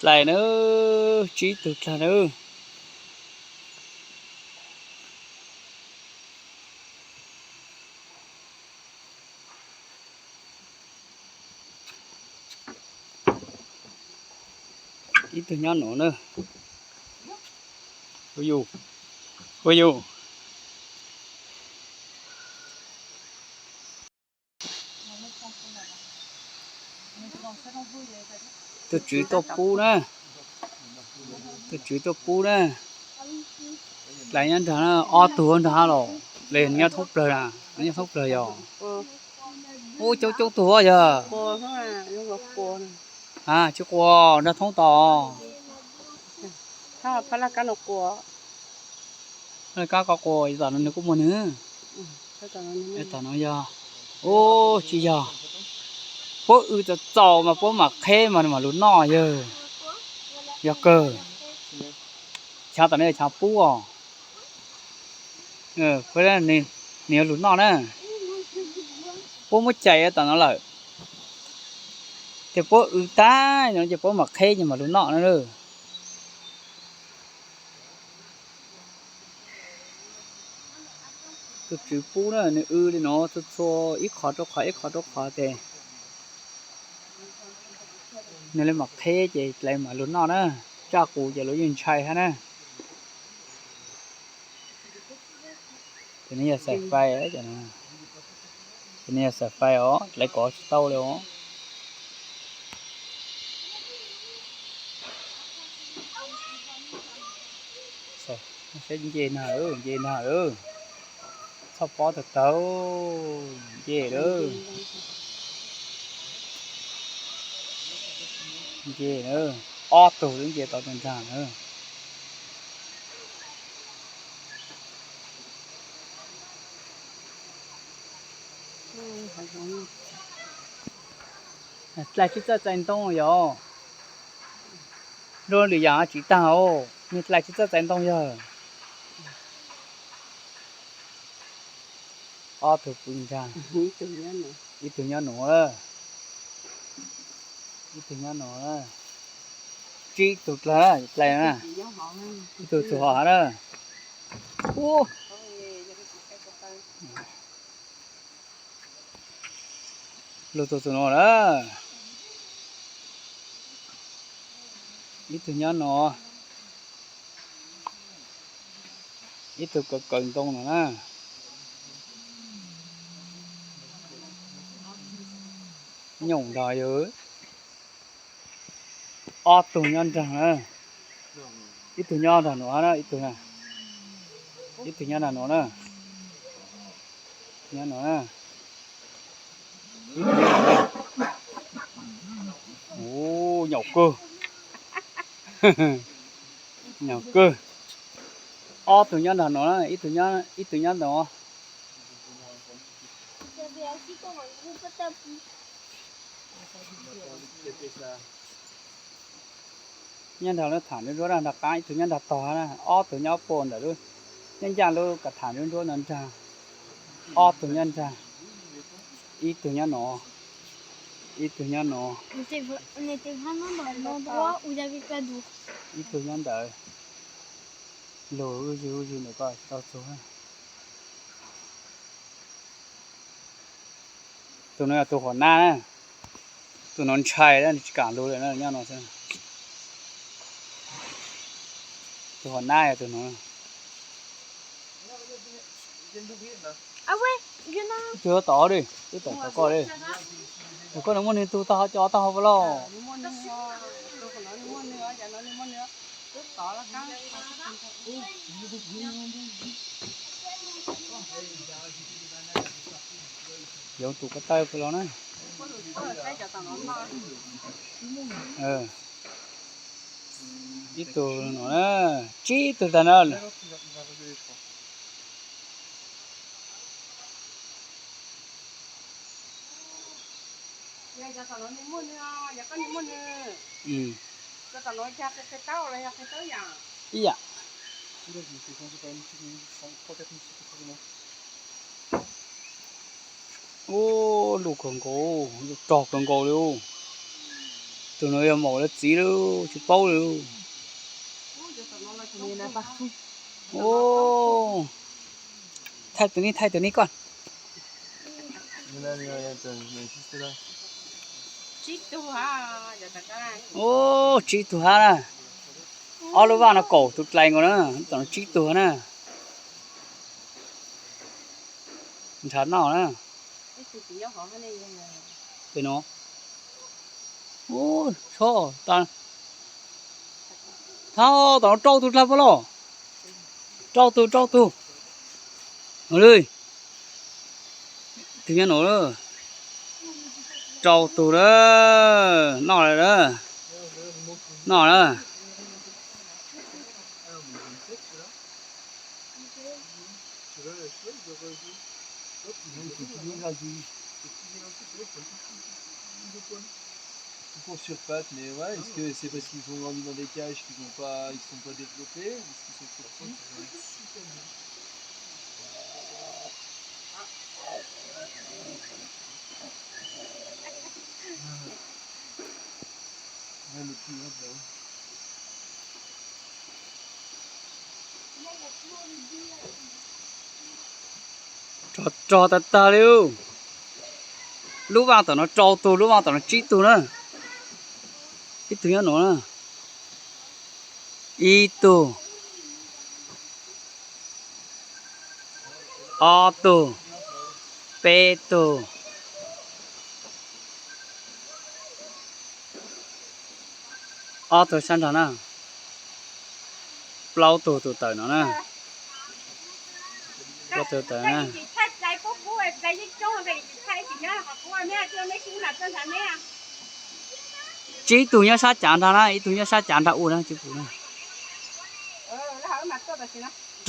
Dlais na, tsib tug dlawg na. Ib tug nyob nuav na. Ua yus, ua yus. Tus tswv tuaj pub na, tus tswv tuaj pub na. Dlais nyob nrag na, ob tug nrag los, le nyob thoob plawg na, nyob thoob plawg yog. Ub, coob coob tug yog. A, tsis quas nrag thoob tod. Laj kab koj quas tom no nws kuj muaj nws. Tom no yog, ub, tsis yog. Puab w txaus txaus mas puab mam qheb mas nws mam lug noj yawg. Yog kawg. Chav tom no yog chav pub os. Nws yuav lug noj na. Puab muab cais tom no lawm, ces puab w tag no ces puab mam qheb ces mam lug noj na. Tus tswv pub na, nws w li no txhua txhua ib qho rau qhov ib qho rau qhov ces nws li mam qheb ces dlais mam lug noj na. Tsaj qus ces luag yeej ntshai hab na. Ces nws yog xaim fais, ces nws yog xaim fais os, dlais kov tsis tau li os. Saib nce nag, nce nag lawm. Txhob pob tawg tawg, nce lawm. Nce na, ob tug twb nce tau tus nrag na. Dlais tsis txawj txais ntoo yog. Luag lwm yam tsis tag os, niag dlais tsis txawj txais ntoo yog. Ob tug pw nrag, ib tug nyob nuav, ib tug nyob nuav, tsib tug dlawg, dlais na, ib tug txug hov na. Ub, lug txug txug nuav na, ib tug nyob nuav, ib tug kaw kaw ntoo nuav na. Nyob nrag yog ob tug nyob nrag na, ib tug nyob nrag nuav na, ib tug, ib tug nyob nrag nuav na, nyob nuav na. Ub, nyaum kawg, nyaum kawg. Ob tug nyob nrag nuav, ib tug nyob, ib tug nyob nuav. Nyob nrag lub tham nruab nruab na, nrag qaab, ib tug nyob nrag tog na, ob tug nyob puag ntawm lub, nyob ncaaj lub kav tham nruab nruab no nrag, ob tug nyob nrag, ib tug nyob no, ib tug nyob no, ib tug nyob ntawd. Lug wb zwg wb zwg ntawm ko tau txug. Tus no yog tus huam nab na, tus no ntshai na, tsis kam lug lawm na, nyob no xwb. Tus huam nab yog tus no. Twb tod li, twb tod tod ko li. Tus ko nws muaj nws tug tag hov, cov tag hov puas lauj? Yuav tus ko taw puas los na. Ib tug no na, tsib tug tag na. Ib yam. Ub, luj kawg nkaus, luj rog kawg nkaus li. Tus no yog maum lawv txiv lawm tsis paub li. Thaij tus ni, thaij tus ni koj. Ub, tsib tug hab na. Ob lub vaj no kaum tus dlais nkaus na, tom no tsib tug na. Nrhav noj na. Thab, tom no rau tug dlawg puas lauj? Rau tug, rau tug. Tus nyob no, rau tug na. Noj lawm na. Noj na. Ils courent sur pattes, mais ouais, est-ce que c'est parce qu'ils ont grandi dans des cages qu'ils ont pas, ils sont pas développés ou est-ce qu'ils sont trop petits ? Rog tag tag li. Lub vaj tom no rau tug, lub vaj tom no tsib tug na. Ib tug nyob no na. Ib tug, ob tug, peb tug, ob tug sab nrog na, plaub tug tus tawm no na. Plaub tug tawm na. Tsib tug nyob sab cav nrog na, ib tug nyob sab cav nrog ua na, tsib tug na.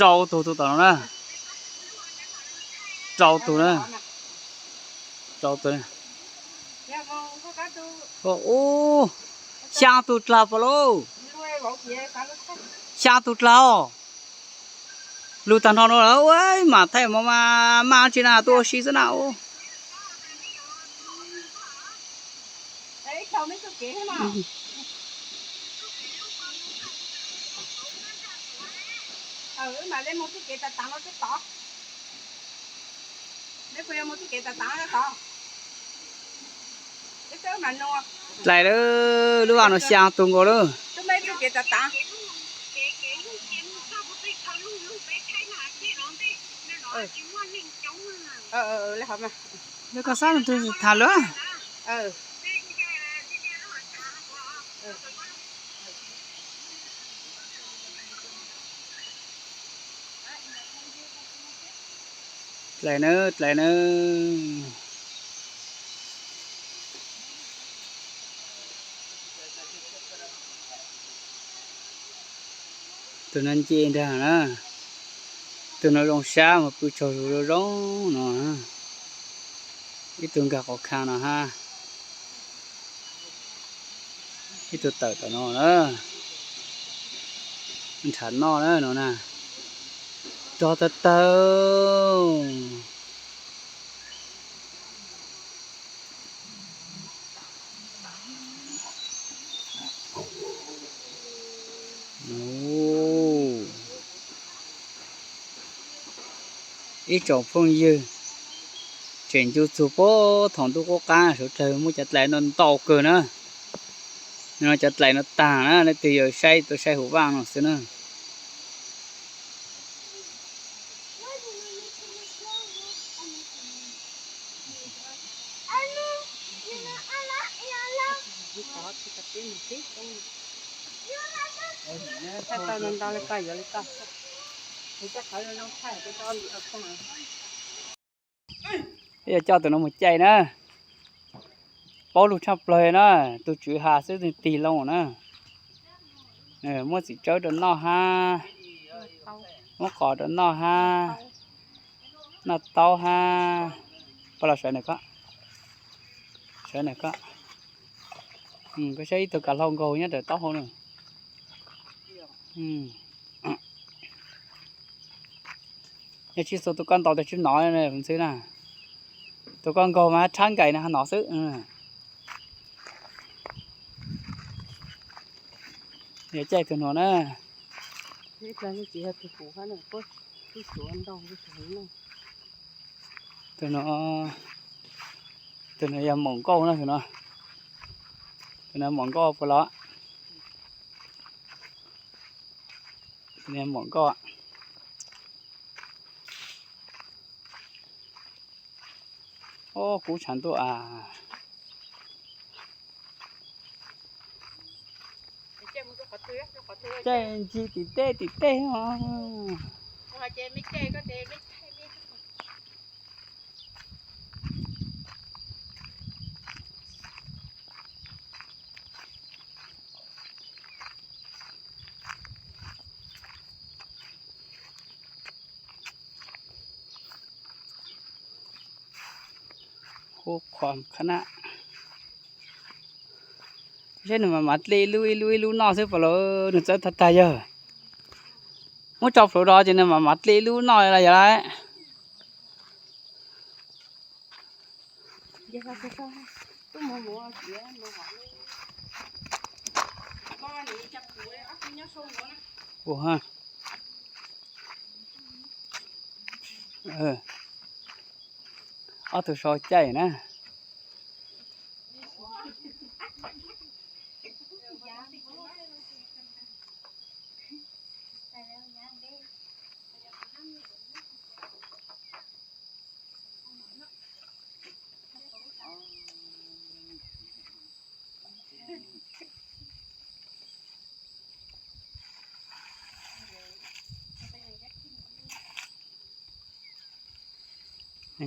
Rau tug tus tawm no na. Rau tug na. Rau tug. Ub, xyaa tug dlawg puas lauj? Xyaa tug dlawg os. Lug tag nrho no lawm, ua mas thaij mas maj tsi na, tuaj ua si xwb na. Dlais lawm, lub vaj no xyaa tug nkaus lawm. Koj xav tus tham lawm. Dlais na, dlais na. Tus no nce ntag na. Tus no zoo sab mas pw tsaug zug zoo zoo no. Ib tug nkag qhov kha no hab. Ib tug tawm tom no na. Nrhav noj na no na. Rog tawg tawg. Ib tsoom phooj ywg, tseem ncu txug puag thaum ntuj qub qab sawv dlawg muaj cov dlais no ntau kawg na. No cov dlais no tag na, leej twg yuav saib tuaj saib hauv vaj no xwb na. Yog coj tus no mus caij na, paub lug tshaj plawg na, tus tswv has xwb tig loo na. Muab txiv tsawb rau noj hab, muab qos rau noj hab, noj taub hab. Pab los sawv ntawm ko, sawv ntawm ko. Koj saib ib tug kav hlau nkaug nyob ntawm taub hau na. Yog tsis xuas tus koj ntaus tas tsis nov ntxwb na. Tus koj nkaug mas rhab nkais no nov xwb. Yog caij tus no na. Tus no, tus no yog maum nkauj na tus no. Tus no maum nkauj puas los? Tus no maum nkauj. Ob, kub tshav ntuj as. Caij ntsis tim tej tim tej os. Hu qhuam kha na. Saib nws mas mam dle ib lub ib lub ib lub noj xwb puas los, nws txawb tag tag yawg. Muab tso plhuav rau ces nws mam mam dle ib lub noj los yog lawm. Ua, ob tug sau caij na.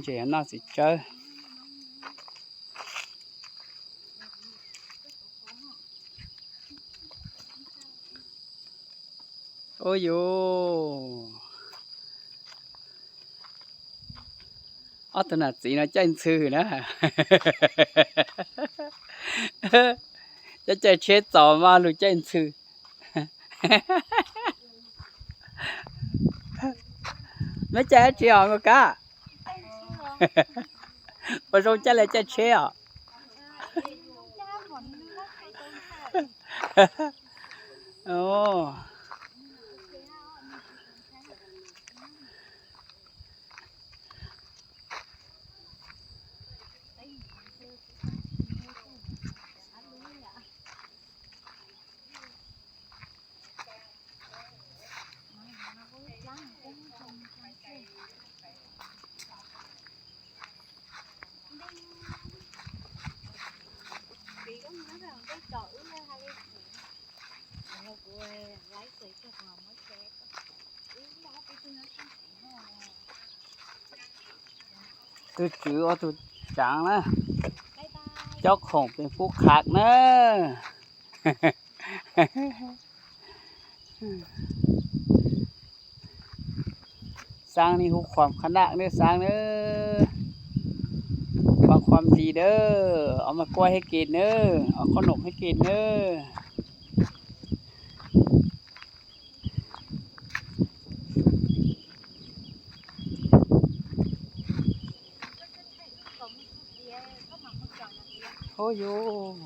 Tseem yog noj txiv tsawb. Ua yus, ob tug nam txiv no caij ntxhw na. Cov caij tsheb txos mas lug caij ntxhw. Meb caij dab tsi os nkauj kab? Puas zoo caij li caij tsheb os? Tus tswv ua tus tsaav na, cob khoom pem Phub Kham na. Xaab neb hu qhuam kha nam neb xaab nab, ua qhuam lis nab, ua mas kuaj hib kis nab, ua qhob noom hib kis nab. Ub yus.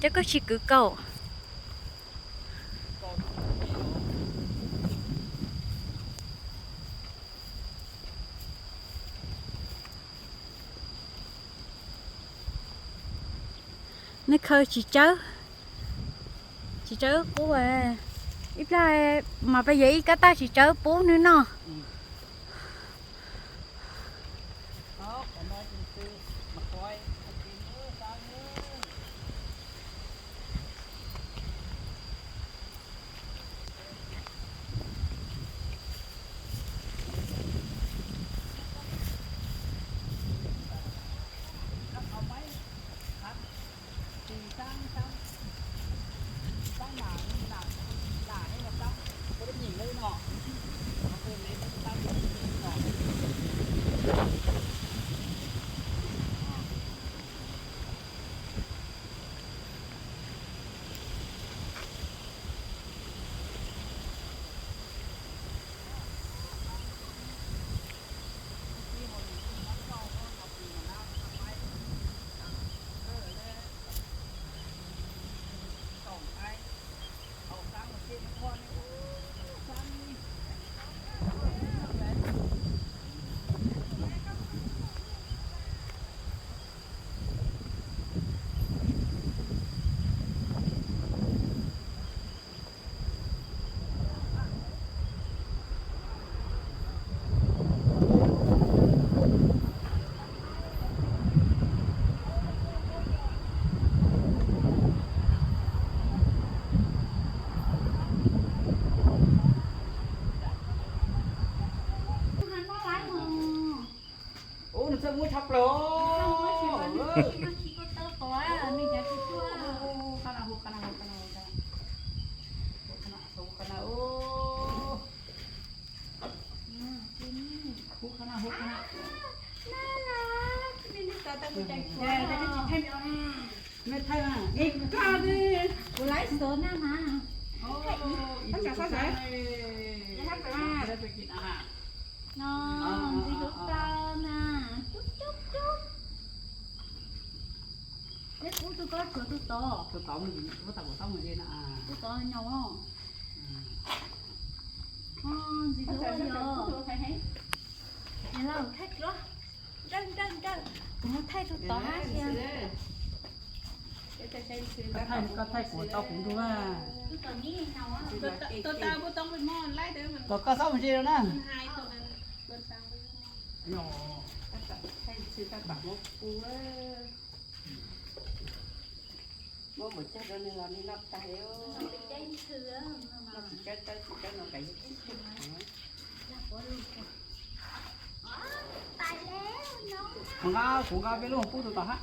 Cov koj tsis kwv kaus. Nws khaws tsis tsawb, tsis tsawb qub. Ib plag mas peb yuav ib kab taj tsis tsawb pub nws noj. Txawj muab tshaj plaws. Kuv laiv xov na mas. No, ntxiv lub plaub na. Cub cub cub. Peb pub tus ko tshuav tus tod. Tus tod nyaum. Ntxiv lub yog. Kuv mus thaij tus tod hab sia. Koj thaij kuv tau kuv nrug. Tus tod koj txhob mus ze na. Muab npaum cag rau nws los nws noj tag li. Noj tsis tsawb tawb tsis tsawb no pem. Kuv nqa, kuv nqa peb lub pub tus tod hab.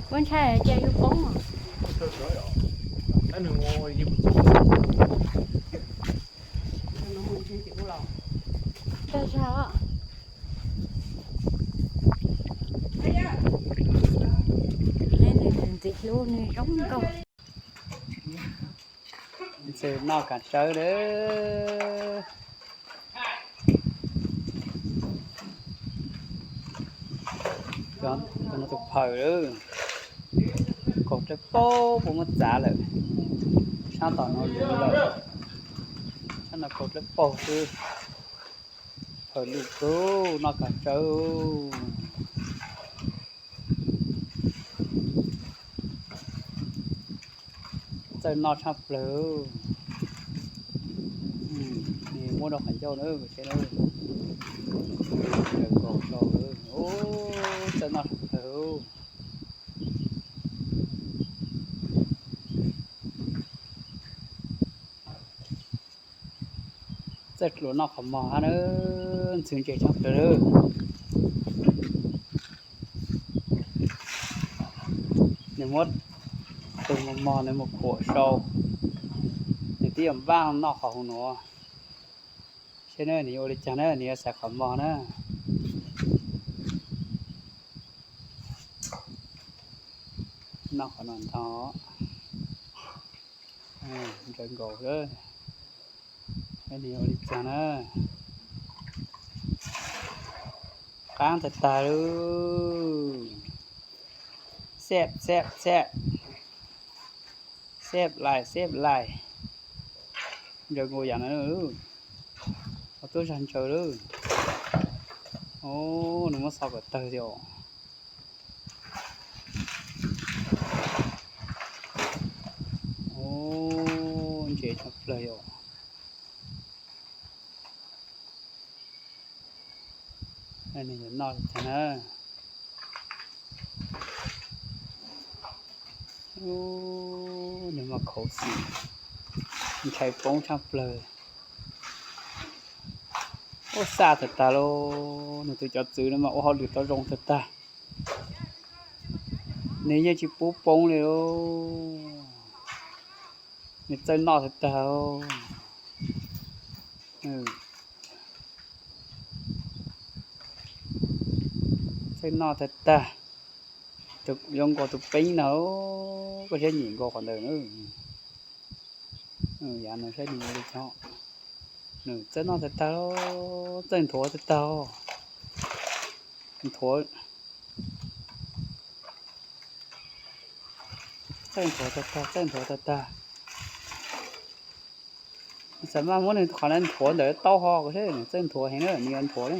Kuv ntshai ces yus poob. Tag zog. Nws ntxim hlub, nws zoo nkauj. Ntxawm noj kav tsawb lawm. Cov no tus phawm lawm. Kaus dawb paug puas muab txav lawm. Sab tom no luv lawm. Sab no kaus dawb paug xwb. Phawm lwj kawg, noj kav tsawb. Txawj noj tshaj plaws. Nws muab rau qhov ncauj na, seb na. Nkaus rau, txawj noj tshaj plaws. Txawj luag noj qhov mog hab na, ntxhw ntse tshaj plaws lawm. Nws muab tus mog mog nws mus khuam sau, nws twb yuav npaj noj qhov hauv nuav. Seb na nws yuav ua li cas na, nws yuav xaiv qhov mog na. Noj qhov no ntag. Ntsaws nkaus lawm. Nws yuav ua li cas na. Qaab tag tag lawm. Xeb xeb xeb. Xeb lais xeb lais. Ntsaws nkaus yam no lawm. Ho tuaj zag ntsaws lawm. Nws muab xov kom tawg thiab os. Ntse tshaj plaws yom. Nws yuav noj li cas na. Nws mas khuv xim, ntshai poob tshaj plaws. Ua xaj tag tag lauj, nws tus cov txwv no mas ua hauj lwm tau zoo tag tag. Nws yeej tsis pub poob li lauj. Nws txawj noj tag tag. Txawj noj tag tag. Yuav nkaus tus peeb no, koj saib nyem nkaus qhov ntawd na. Yav no saib nws ua li cas. Nws txawj noj tag tag, txawj nthuav tag tag. Nthuav, txawj nthuav tag tag, txawj nthuav tag tag. Txawm maj muab nws qhov ntawd nthuav ntawd taub hau saib, nws txawj nthuav heev na, nws yuav nthuav na.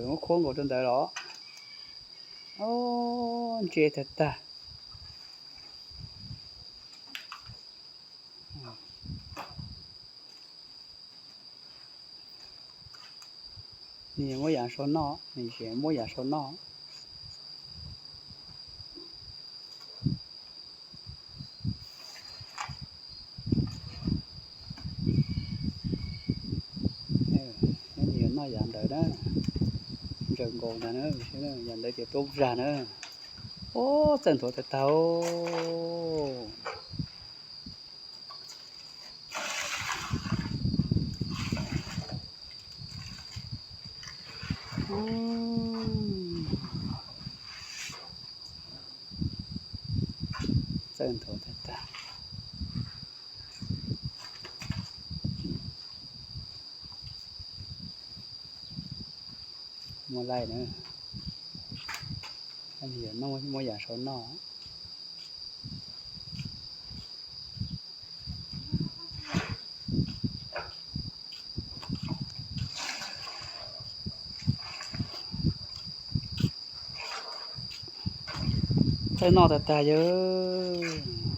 Muab khuab nkaus rau ntawd los. Ntse tag tag. Nws muab yam sau noj, nws tseem muab yam sau noj. Nws yuav noj yam ntawd na, ntsaws nkaus ntag na, yam ntawd ces tuaj zag na. Ub, txawj nthuav tag tag. Txawj nthuav tag tag. Muaj laij na, muab yam sau noj. Txawj noj tag tag yawg.